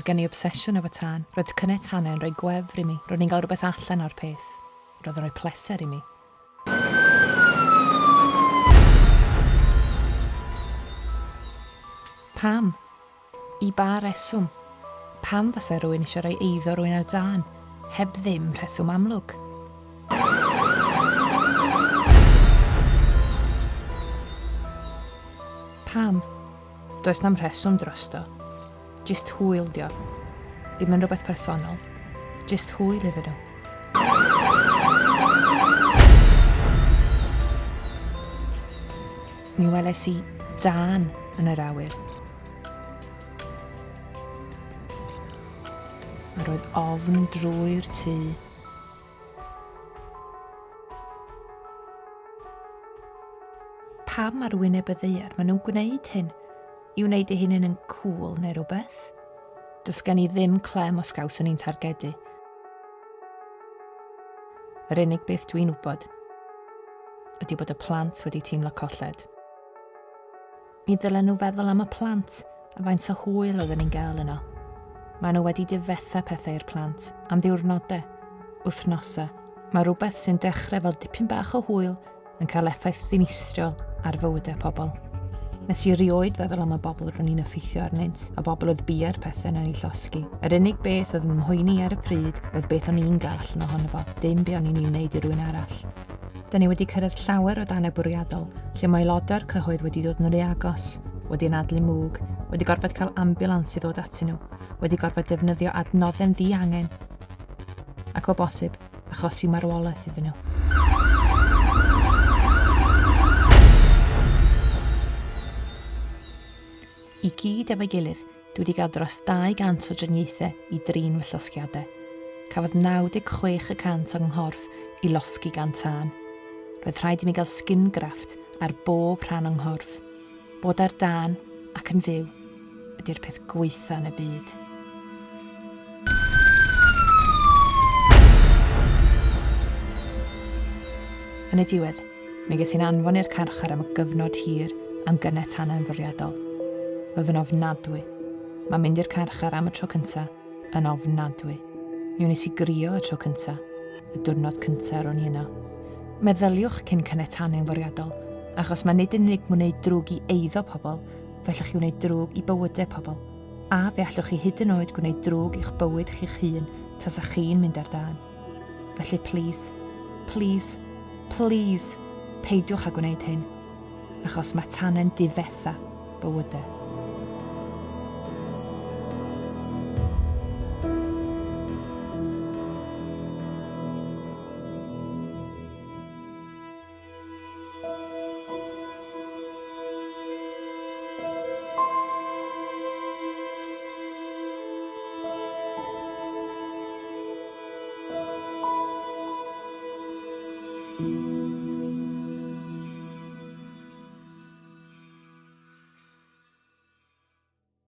Roedd gen i obsesiwn efo tân. Roedd cynnau tanau yn rhoi gwefr i mi. Ro'n i'n cael rhywbeth allan o'r peth. Roedd yn rhoi pleser i mi. Pam? I ba reswm? Pam fasai rhywun eisiau rhoi eiddo rhywun ar dân, heb ddim rheswm amlwg? Pam? Does na'm rheswm drosto. Jyst hwyl dio. Ddim yn rhywbeth personol. Jyst hwyl iddyn nhw. Mi weles i dân yn yr awyr. A roedd ofn drwy'r tŷ. Pam ar wyneb y ddaear maen nhw'n gwneud hyn? I wneud eu hunain yn cŵl neu rhywbeth? Does gen i ddim clem os gawson ni'n targedu. Yr unig beth dwi'n wybod ydy bod y plant wedi teimlo colled. Mi ddylen nhw feddwl am y plant a faint o hwyl oedden ni'n gael yno. Maen nhw wedi difetha pethau i'r plant am ddiwrnodau, wythnosau. Mae rhywbeth sy'n dechrau fel dipyn bach o hwyl yn cael effaith ddinistriol ar fywydau pobl. Nes i rioed feddwl am y bobl ro'n i'n effeithio arnynt, y bobl oedd biau'r pethau na'n eu llosgi. Yr unig beth oedd yn mhoeni ar y pryd oedd beth o'n i'n gael allan ohono fo, dim be o'n i'n ei wneud i rywun arall. Da ni wedi cyrraedd llawer o danau bwriadol lle mae aelodau'r cyhoedd wedi dod yn rhy agos, wedi anadlu mwg, wedi gorfod cael ambiwlans i ddod atyn nhw, wedi gorfod defnyddio adnoddau'n ddiangen, ac o bosib, achosi marwolaeth iddyn nhw. I gyd efo'i gilydd, dwi wedi cael dros 200 o driniaethau i drin fy llosgiadau. Cafodd 96 y cant o'n nghorff i losgi gan tân. Roedd rhaid i mi gael skin graft ar bob rhan o'n nghorff. Bod ar dân ac yn fyw ydy'r peth gwaetha yn y byd. Yn y diwedd, Mi ges i'n anfon i'r carchar am gyfnod hir am gynnau tanau'n fwriadol. Roedd yn ofnadwy. Mae mynd i'r carchar am y tro cynta yn ofnadwy. Mi wnes i grio y tro cynta, y diwrnod cynta ro'n i yno. Meddyliwch cyn cynnau tanau'n fwriadol, achos mae nid yn unig wneud drwg i eiddo pobl, fe allwch chi wneud drwg i bywydau pobl, a fe allwch chi hyd yn oed gwneud drwg i'ch bywyd chi'ch hun tasa chi'n mynd ar dân. Felly plîs, plîs, plîs, peidiwch â gwneud hyn, achos mae tanau'n difetha bywydau.